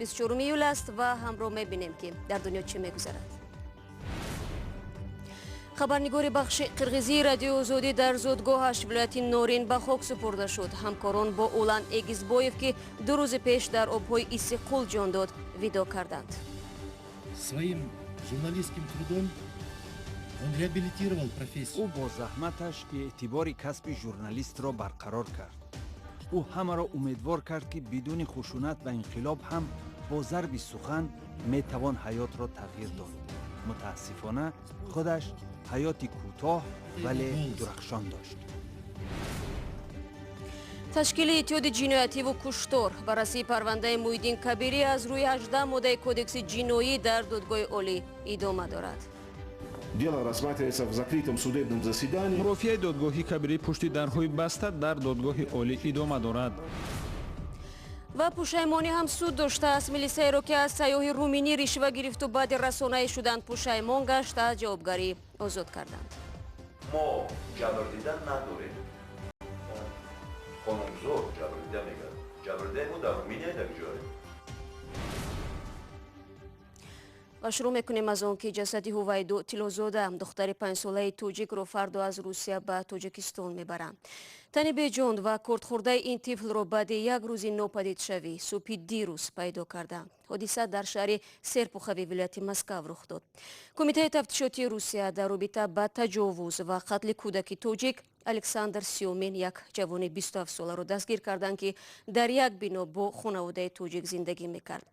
24 июл аст ва ҳамроҳ мебинем, ки дар дунё чӣ мегузарад. Хабарнигори бахши қирғизии Радиои Озодӣ дар зодгоҳаш, вилояти Норин, ба хок супурда шуд. Ҳамкорон бо Улан Эгизбоев, ки 2 рӯзи пеш дар обҳои Иссиқул ҷон дод, видоъ карданд. Своим журналистским трудом он реабилитировал профессию. Ӯ бо заҳматаш эътибори касби журналистро барқарор кард. Ӯ ҳамаро умедвор кард, ки бидуни хушунат ва инқилоб ҳам бо зарби сухан метавон ҳаётро тағйир дод. Мутаассифона, худаш ҳаёти кӯтоҳ, вале дурахшон дошт. Ташкили иттиҳоди ҷиноятиву куштор. Баррасии парвандаи Муҳиддин Кабирӣ аз рӯи 18 моддаи Кодекси ҷиноӣ дар Додгоҳи Олӣ идома дорад. Дело рассматривается в закрытом судебном заседании. Мурофиаи додгоҳи Кабирӣ пушти дарҳои баста дар Додгоҳи Олӣ идома дорад. Ва пушаймонӣ ҳам суд доштааст. Милисаеро, ки аз сайёҳи руминӣ ришва гирифту баъди расонаӣ шудан пушаймон гашт, аз ҷавобгарӣ озод карданд. Мо ҷабрдида надорем. Қонунгузор ҷабрдида мегӯяд. Ҷабрдидаи мо дар Руминия, дар ҷое. Ва шурӯъ мекунем аз он, ки ҷасади Ҳувайдо Тиллозода, духтари 5-солаи тоҷикро, фардо аз Русия ба Тоҷикистон мебаранд. Тани беҷон ва кордхӯрдаи ин тифлро баъди як рӯзи нопадидшавӣ субҳи дирӯз пайдо карданд. Ҳодиса дар шаҳри Серпухови вилояти Москав рух дод. Кумитаи тафтишотии Русия дар робита ба таҷовуз ва қатли кӯдаки тоҷик Александр Сёмин як ҷавони 27-соларо дастгир карданд, ки дар як бино бо хонаводаи тоҷик зиндагӣ мекард.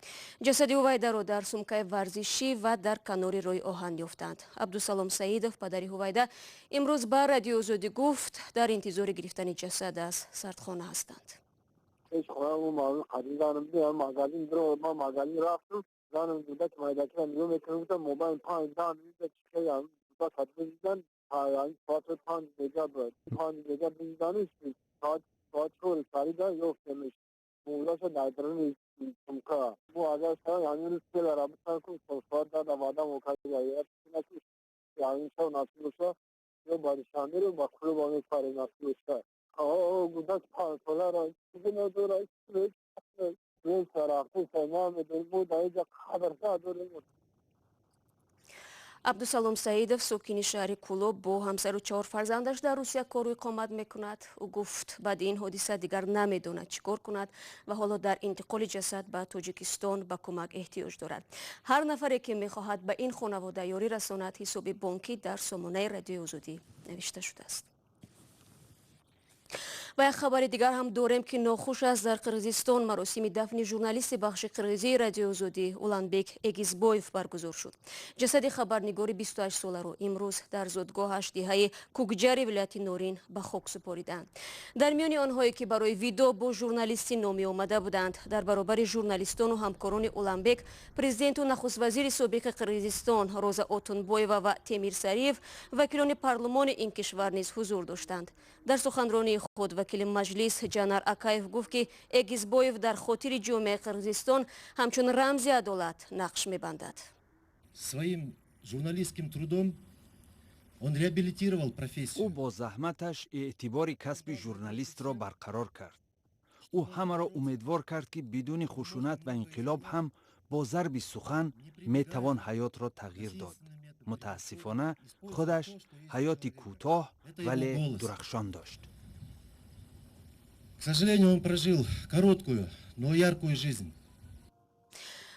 Ҷасади Ҳувайдаро дар сумкаи варзишӣ ва дар канори роҳи оҳан ёфтанд. Абдусалом Саидов, падари Ҳувайда, имрӯз ба Радиои Озодӣ гуфт, дар интизори гирифтани ҷасад аз сардхона ҳастанд. Пеш хонамо маълум қадим занам буд, магазин биро, ман магазин рафтам, занам дудак майдакира нигоҳ мекунам, гуфтам, мобайн 5-10 минута чикаям дудак бизидан, соати 5 дега буд, 5 дега бизидану соат 4 сарида ёфтемш. Мурдаша дар даруни сумка. Бу агар ҳамин рӯз келара битан ку соат 10 ваъда мокарда, ҳамин шав насиб боша, ё ба Душанберо ба клуба мепарем, насиб боша. Гудак 5-соларо чизе надорад. Намедонем. Абдусалом Саидов, сокини шаҳри Кӯлоб, бо ҳамсару чаҳор фарзандаш дар Русия кору иқомат мекунад. Ӯ гуфт, баъди ин ҳодиса дигар намедонад, чӣ кор кунад ва ҳоло дар интиқоли ҷасад ба Тоҷикистон ба кӯмак эҳтиёҷ дорад. Ҳар нафаре, ки мехоҳад ба ин хонавода ёрӣ расонад, ҳисоби бонкӣ дар сомонаи Радиои Озодӣ навишта шудааст. Ва як хабари дигар ҳам дорем, ки нохуш аст. Дар Қирғизистон маросими дафни журналисти бахши қирғизии Радиои Озодӣ Уланбек Эгизбоев баргузор шуд. Ҷасади хабарнигори 28-соларо имрӯз дар зодгоҳаш, деҳаи Кукҷари вилояти Норин, ба хок супориданд. Дар миёни онҳое, ки барои видоъ бо журналисти номӣ омада буданд, дар баробари журналистону ҳамкорони Уланбек, президенту нахуствазири собиқи Қирғизистон Роза Отунбоева ва Темир Сариев, вакилони парлумони ин кишвар низ ҳузур доштанд. Дар суханронии худ вакили маҷлис Ҷанар Акаев гуфт, ки Эгизбоев дар хотири ҷомеаи Қирғизистон ҳамчун рамзи адолат нақш мебандад. Своим журналистским трудом он реабилитировал профессию. Ӯ бо заҳматаш эътибори касби журналистро барқарор кард. Ӯ ҳамаро умедвор кард, ки бидуни хушунат ва инқилоб ҳам бо зарби сухан метавон ҳаётро тағйир дод. Мутаассифона, худаш ҳаёти кӯтоҳ, вале дурахшон дошт. К сожалению, он прожил короткую, но яркую жизнь.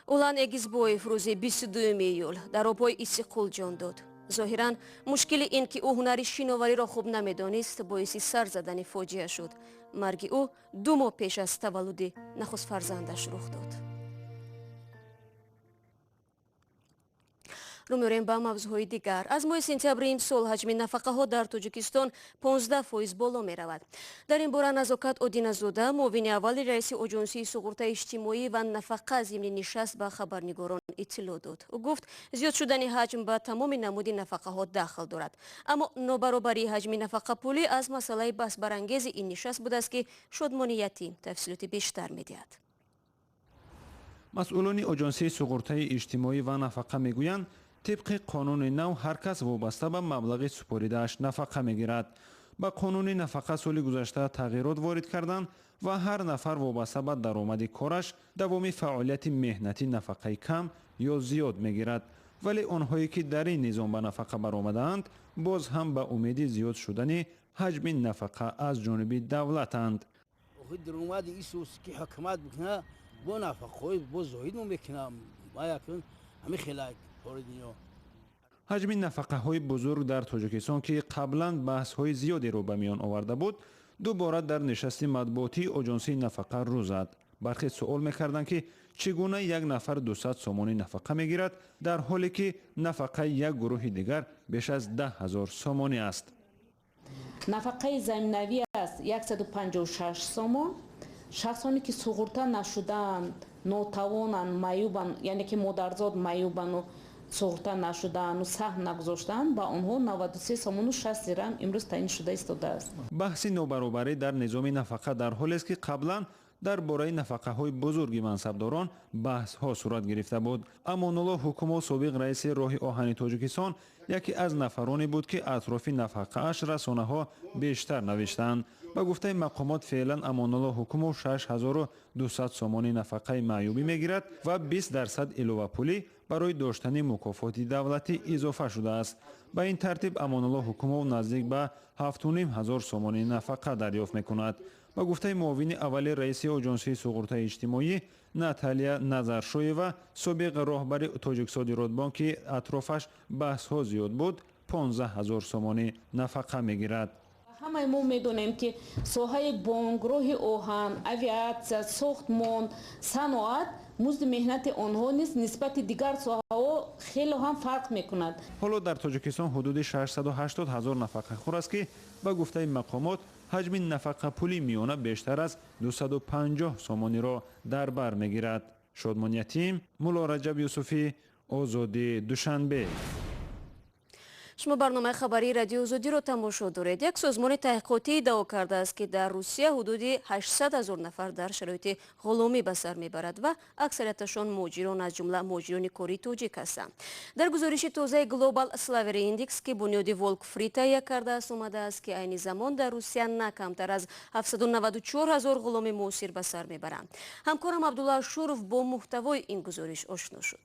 Улан Эгизбоев рӯзи 22 июл дар обҳои Иссиқул ҷон дод. Зоҳиран, мушкили ин, ки ӯ ҳунари шиновариро хуб намедонист, боиси сар задани фоҷиа шуд. Марги ӯ 2 моҳ пеш аз таваллуди нахуст фарзандаш рух дод. Рӯ меорем ба мавзӯъҳои дигар. Аз моҳи сентябри имсол ҳаҷми нафақаҳо дар Тоҷикистон 15% боло меравад. Дар ин бора Назокат Одиназода, муовини аввали раиси Оҷонсии суғуртаи иҷтимоӣ ва нафақа, зимни нишаст ба хабарнигорон иттилоъ дод. Ӯ гуфт, зиёд шудани ҳаҷм ба тамоми намуди нафақаҳо дахл дорад, аммо нобаробарии ҳаҷми нафақапулӣ аз масъалаи баҳсбарангези ин нишаст будааст, ки Шодмони Ятим тафсилоти бештар медиҳад. Масъулони Оҷонсии суғуртаи иҷтимоӣ ва нафақа мегӯянд, тибқи қонуни нав ҳар кас вобаста ба маблағи супоридааш нафақа мегирад. Ба қонуни нафақа соли гузашта тағйирот ворид карданд ва ҳар нафар вобаста ба даромади кораш давоми фаъолияти меҳнатӣ нафақаи кам ё зиёд мегирад. Вале онҳое ки дар ин низом ба нафақа баромадаанд, боз ҳам ба умеди зиёд шудани ҳаҷми нафақа аз ҷониби давлатанд. Даромади исус ки ҳукумат бикуна, бо нафақаҳои бо зоҳид мо мекунам, ҳамин хела кори дунё. Ҳаҷми нафақаҳои бузург дар Тоҷикистон, ки қаблан баҳсҳои зиёдеро ба миён оварда буд, дубора дар нишасти матбуотии Оҷонсии нафақа рӯ зад. Бархе суол мекарданд, ки чӣ гуна як нафар 200 сомонӣ нафақа мегирад, дар ҳоле ки нафақаи як гурӯҳи дигар беш аз 10 000 сомонӣ аст. Нафақаи заминавӣ аст 156 сомон. Шахсоне ки суғурта нашудаанд, нотавонанд, маъюбанд, яъне ки модарзод маъюбану суғурта нашудаану саҳм нагузоштаанд, ба онҳо 93 сомону 60 дирам имрӯз таъин шуда истодааст. Баҳси нобаробарӣ дар низоми нафақа дар ҳолест, ки қаблан дар бораи нафақаҳои бузурги мансабдорон баҳсҳо сурат гирифта буд. Амонулло Ҳукумов, собиқ раиси роҳи оҳани Тоҷикистон, яке аз нафароне буд, ки атрофи нафақааш расонаҳо бештар навиштаанд. Ба гуфтаи мақомот, феълан Амонулло Ҳукумов 6200 сомонӣ нафақаи маъюбӣ мегирад ва 20% иловапулӣ барои доштани мукофоти давлатӣ изофа шудааст. Ба ин тартиб, Амонулло Ҳукумов наздик ба 7500 сомонӣ нафақа дарёфт мекунад. Ба гуфтаи муовини аввали раиси Оҷонсии суғуртаи иҷтимоӣ Наталия Назаршоева, собиқ роҳбари Тоҷиксодиротбонк, ки атрофаш баҳсҳо зиёд буд, 15 ҳазор сомонӣ нафақа мегирад. Ҳамаи мо медонем, ки соҳаи бонк, роҳи оҳан, авиатсия, сохтмон, саноат, музди меҳнати онҳо низ нисбати дигар соҳаҳо хеле ҳам фарқ мекунад. Ҳоло дар Тоҷикистон ҳудуди 680 ҳазор нафақахӯр аст, ки ба гуфтаи мақомот, ҳаҷми нафақапулии миёна бештар аз 250 сомониро дар бар мегирад. Шодмон Ятим, Мулло Раҷаб Юсуфӣ, Озодӣ, Душанбе. Шумо барномаи хабарии Радиои Озодиро тамошо доред. Як созмони таҳқиқотӣ иддао кардааст, ки дар Русия ҳудуди 800 ҳазор нафар дар шароити ғуломӣ ба сар мебарад ва аксарияташон муҳоҷирон, аз ҷумла муҳоҷирони кории тоҷик ҳастанд. Дар гузориши тозаи Global Slavery Index, ки бунёди Волк Фри таҳия кардааст, омадааст, ки айни замон дар Русия на камтар аз 794 ҳазор ғуломи муосир ба сар мебаранд. Ҳамкорам Абдулло Ашуров бо муҳтавои ин гузориш ошно шуд.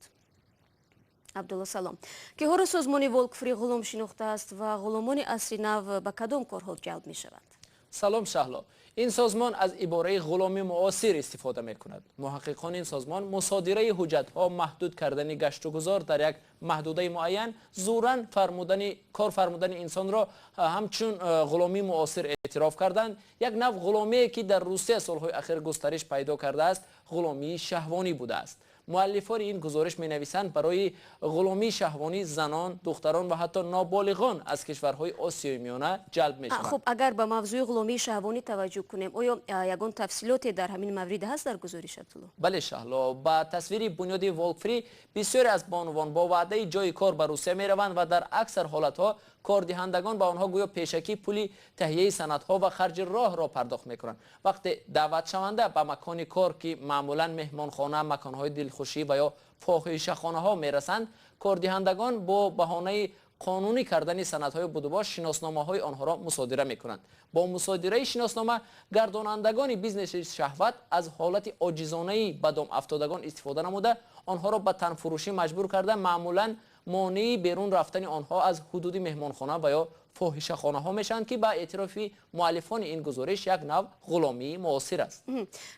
Абдулло, салом. Киҳоро созмони Волк Фри ғулом шинохтааст ва ғуломони асри нав ба кадом корҳо ҷалб мешаванд? Салом, Шаҳло. Ин созмон аз ибораи ғуломи муосир истифода мекунад. Муҳаққиқони ин созмон мусодираи ҳуҷҷатҳо, маҳдуд кардани гаштугузор дар як маҳдудаи муайян, зӯран фармудани кор фармудани инсонро ҳамчун ғуломии муосир эътироф карданд. Як нав ғуломие, ки дар Русия солҳои ахир густариш пайдо кардааст, ғуломии шаҳвонӣ будааст. Муаллифони ин гузориш менависанд, барои ғуломии шаҳвонӣ занон, духтарон ва ҳатто ноболиғон аз кишварҳои Осиёи Миёна ҷалб мешаванд. Хуб, агар ба мавзӯи ғуломии шаҳвонӣ таваҷҷӯҳ кунем, оё ягон тафсилоте дар ҳамин маврид ҳаст дар гузориш, Абдулло? Бале, Шаҳло. Ба тасвири бунёди Волкфри, бисёре аз бонувон бо ваъдаи ҷои кор ба Русия мераванд ва дар аксар ҳолатҳо кордиҳандагон ба онҳо гӯё пешакӣ пули таҳияи санадҳо ва харҷи роҳро пардохт мекунанд. Вақте даъватшаванда ба макони кор, ки маъмулан меҳмонхона, маконҳои дилхушӣ ва ё фоҳишахонаҳо, мерасанд, кордиҳандагон бо баҳонаи қонунӣ кардани санадҳои будубош шиносномаҳои онҳоро мусодира мекунанд. Бо мусодираи шиноснома гардонандагони бизнеси шаҳват аз ҳолати оҷизонаи ба дом афтодагон истифода намуда, онҳоро ба танфурӯшӣ маҷбур карда, маъмулан монеи берун рафтани онҳо аз ҳудуди меҳмонхона ва ё фоҳишахонаҳо мешаванд, ки ба эътирофи муаллифони ин гузориш як нав ғуломии муосир аст.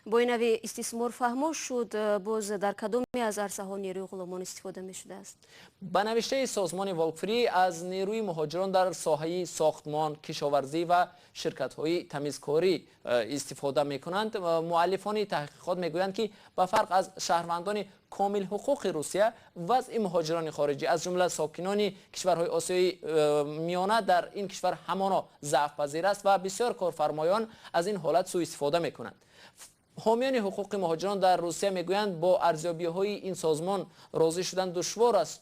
Бо ин нави истисмор фаҳмо шуд. Боз дар кадоме аз арсаҳо нерӯи ғуломон истифода мешудааст? Ба навиштаи созмони Волкфри, аз нерӯи муҳоҷирон дар соҳаи сохтмон, кишоварзӣ ва ширкатҳои тамизкорӣ истифода мекунанд. Муаллифони таҳқиқот мегӯянд, ки ба фарқ аз шаҳрвандони комилҳуқуқи Русия, вазъи муҳоҷирони хориҷӣ, аз ҷумла сокинони кишварҳои Осиёи Миёна, дар ин кишвар ҳамоно заъфпазир аст ва бисёр корфармоён аз ин ҳолат сӯистифода мекунанд. Ҳомиёни ҳуқуқи муҳоҷирон дар Русия мегӯянд, бо арзёбиҳои ин созмон розӣ шудан душвор аст,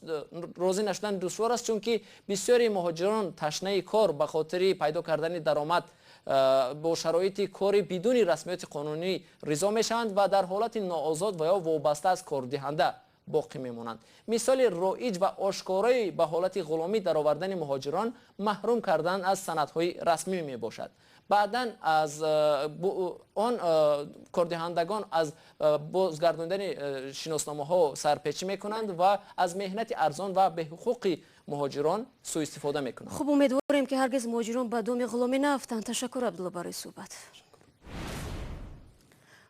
розӣ нашудан душвор аст, чунки бисёри муҳоҷирон ташнаи кор ба хотири пайдо кардани даромад бо шароити кори бидуни расмиёти қонунӣ ризо мешаванд ва дар ҳолати ноозод ва ё вобаста аз кордиҳанда боқӣ мемонанд. Мисоли роиҷ ва ошкорои ба ҳолати ғуломӣ даровардани муҳоҷирон маҳрум кардан аз санадҳои расмӣ мебошад. Баъдан аз он кордиҳандагон аз бозгардондани шиносномаҳо сарпечӣ мекунанд ва аз меҳнати арзон ва беҳуқуқи муҳоҷирон суистифода мекунанд. Хуб, умедворем, ки ҳаргиз муҳоҷирон ба доми ғуломӣ наафтанд. Ташаккур, Абдулло, барои суҳбат.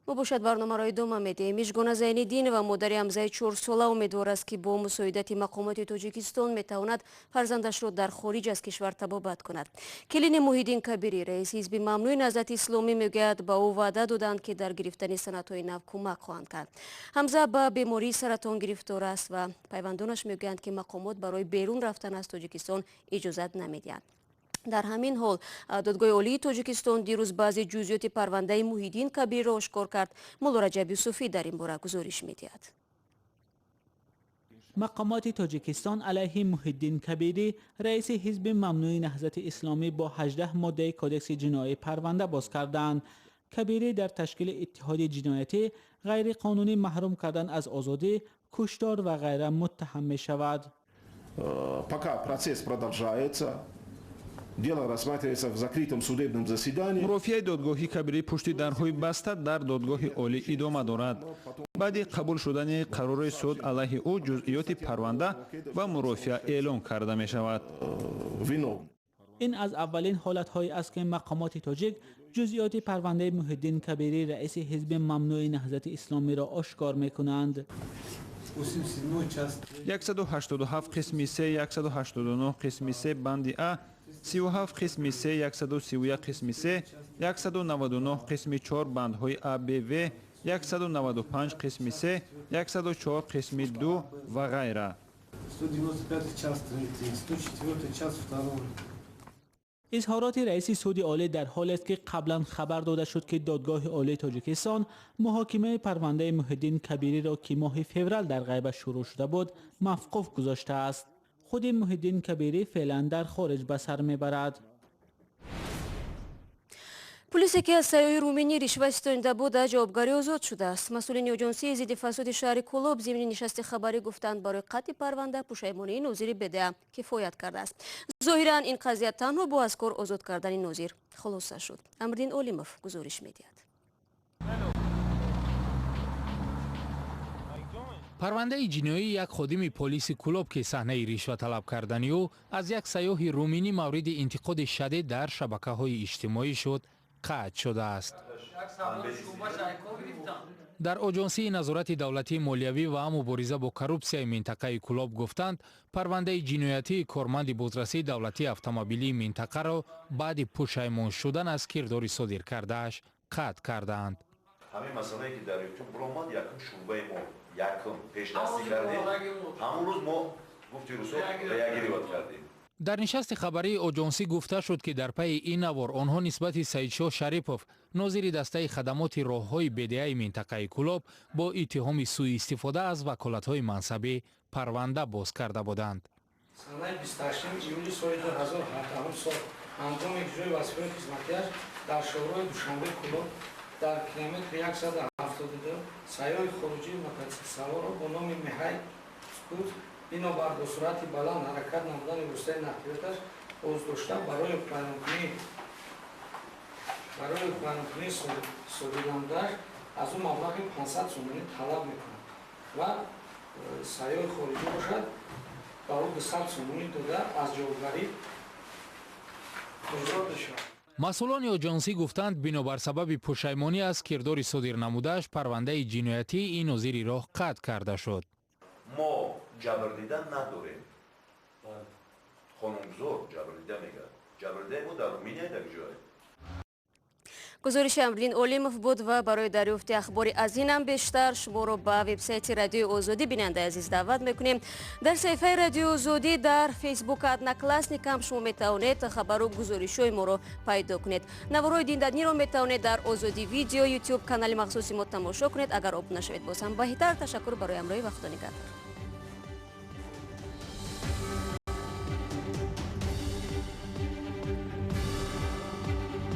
Мо бошад барномаро идома медиҳем. Мижгона Зайниддинова, модари Ҳамзаи 4-сола, умедвор аст, ки бо мусоидати мақомоти Тоҷикистон метавонад фарзандашро дар хориҷ аз кишвар табобат кунад. Келини Муҳиддин Кабирӣ, раиси ҳизби мамнӯи Наҳзати Исломӣ, мегӯяд, ба ӯ ваъда доданд, ки дар гирифтани санадҳои нав кӯмак хоҳанд кард. Ҳамза ба бемории саратон гирифтор аст ва пайвандонаш мегӯянд, ки мақомот барои берун рафтан аз Тоҷикистон иҷозат намедиҳанд. Дар ҳамин ҳол, Додгоҳи Олии Тоҷикистон дирӯз баъзе ҷузъиёти парвандаи Муҳиддин Кабирро ошкор кард. Мулло Раҷаб Юсуфӣ дар ин бора гузориш медиҳад. Мақомоти Тоҷикистон алайҳи Муҳиддин Кабирӣ, раиси ҳизби мамнӯи Наҳзати Исломӣ, бо 18 моддаи Кодекси ҷиноӣ парванда боз карданд. Кабирӣ дар ташкили иттиҳоди ҷиноятӣ, ғайриқонунӣ маҳрум кардан аз озодӣ, куштор ва ғайра муттаҳам мешавад. Пока процесс продолжается, дело рассматривается в закрытом судебном заседании. Мурофиаи додгоҳи Кабирӣ пушти дарҳои баста дар Додгоҳи Олӣ идома дорад. Баъди қабул шудани қарори суд алайҳи ӯ ҷузъиёти парванда ва мурофиа эълон карда мешавад. Ин аз аввалин ҳолатҳое аст, ки мақомоти тоҷик ҷузъиёти парвандаи Муҳиддин Кабирӣ, раиси ҳизби мамнӯи Наҳзати Исломиро ошкор мекунанд. 187 қисми 3, 189 қисми 3 банди а, 37 қисми 3, 131 қисми 3, 199 қисми 4 бандҳои а, б, в, 195 қисми 3, 104 қисми 2 ва ғайра. 195 часть 3, 104 часть 2. Изҳороти раиси Суди Олӣ дар ҳолест, ки қаблан хабар дода шуд, ки Додгоҳи Олии Тоҷикистон муҳокимаи парвандаи Муҳиддин Кабириро, ки моҳи феврал дар ғайбат шурӯъ шуда буд, мавқуф гузоштааст. Худи Муҳиддин Кабирӣ феълан дар хориҷ ба сар мебарад. Пулисе, ки аз сайёҳи руминӣ ришва ситонида буд, аз ҷавобгарӣ озод шудааст. Масъулини Оҷонсии зидди фасоди шаҳри Кӯлоб зимни нишасти хабарӣ гуфтанд, барои қатъи парванда пушаймонии нозири БДА кифоят кардааст. Зоҳиран, ин қазия танҳо бо аз кор озод кардани нозир хулоса шуд. Амриддин Олимов гузориш медиҳад. Парвандаи ҷиноии як ходими полиси Кӯлоб, ки саҳнаи ришваталаб кардани ӯ аз як сайёҳи руминӣ мавриди интиқоди шадид дар шабакаҳои иҷтимоӣ шуд, қатъ шудааст. Дар Оҷонсии назорати давлатии молиявӣ ва мубориза бо коррупсияи минтақаи Кӯлоб гуфтанд, парвандаи ҷиноятии корманди бозрасии давлатии автомобилии минтақаро баъди пушаймон шудан аз кирдори содир кардааш қатъ кардаанд. Ҳамин масъалае, ки дар Ютуб баромад, якум шӯъбаи мо якум пешдастӣ кардем. Ҳамон рӯз мо, гуфти русо, реагировать кардем. Дар нишасти хабарии оҷонсӣ гуфта шуд, ки дар пайи ин навор онҳо нисбати Саидшоҳ Шарипов, нозири дастаи хадамоти роҳҳои БДАи минтақаи Кӯлоб, бо иттиҳоми сӯистифода аз ваколатҳои мансабӣ парванда боз карда буданд. Санаи 28 июли соли 2017 сол, ҳангоми иҷрои вазифаи хизматиаш дар шоҳроҳи Душанбе Кӯлоб дар километри 172 сайёҳи хориҷии мотосиклсаворро бо номи Миҳай Скут бинобар бо суръати баланд ҳаракат намудани воситаи нақлиёташ боздошта, барои ҳуқуқвайронкунии содир намудааш аз ӯ маблағи 500 сомонӣ талаб мекунад ва сайёҳи хориҷӣ бошад, ба ӯ 200 сомонӣ дода, аз ҷавобгарӣ озод мешавад. Масъулони оҷонсӣ гуфтанд, бинобар сабаби пушаймонӣ аз кирдори содир намудааш парвандаи ҷиноятии ин нозири роҳ қатъ карда шуд. Мо ҷабрдида надорем. Қонунгузор ҷабрдида мегӯяд. Ҷабрдидаи мо дар Руминия дар ҷое. Гузориши Амриддин Олимов буд ва барои дарёфти ахбори аз инам бештар шуморо ба вебсайти Радиои Озодӣ, бинандаи азиз, даъват мекунем. Дар саҳифаи Радиои Озодӣ дар Фейсбук, Одноклассникам шумо метавонед хабару гузоришҳои моро пайдо кунед. Наворҳои диданиро метавонед дар Озодӣ Видео Ютуб канали махсуси мо тамошо кунед. Агар обуна шавед, боз ҳам беҳтар. Ташаккур барои ҳамроҳӣ ва Худо нигаҳдор.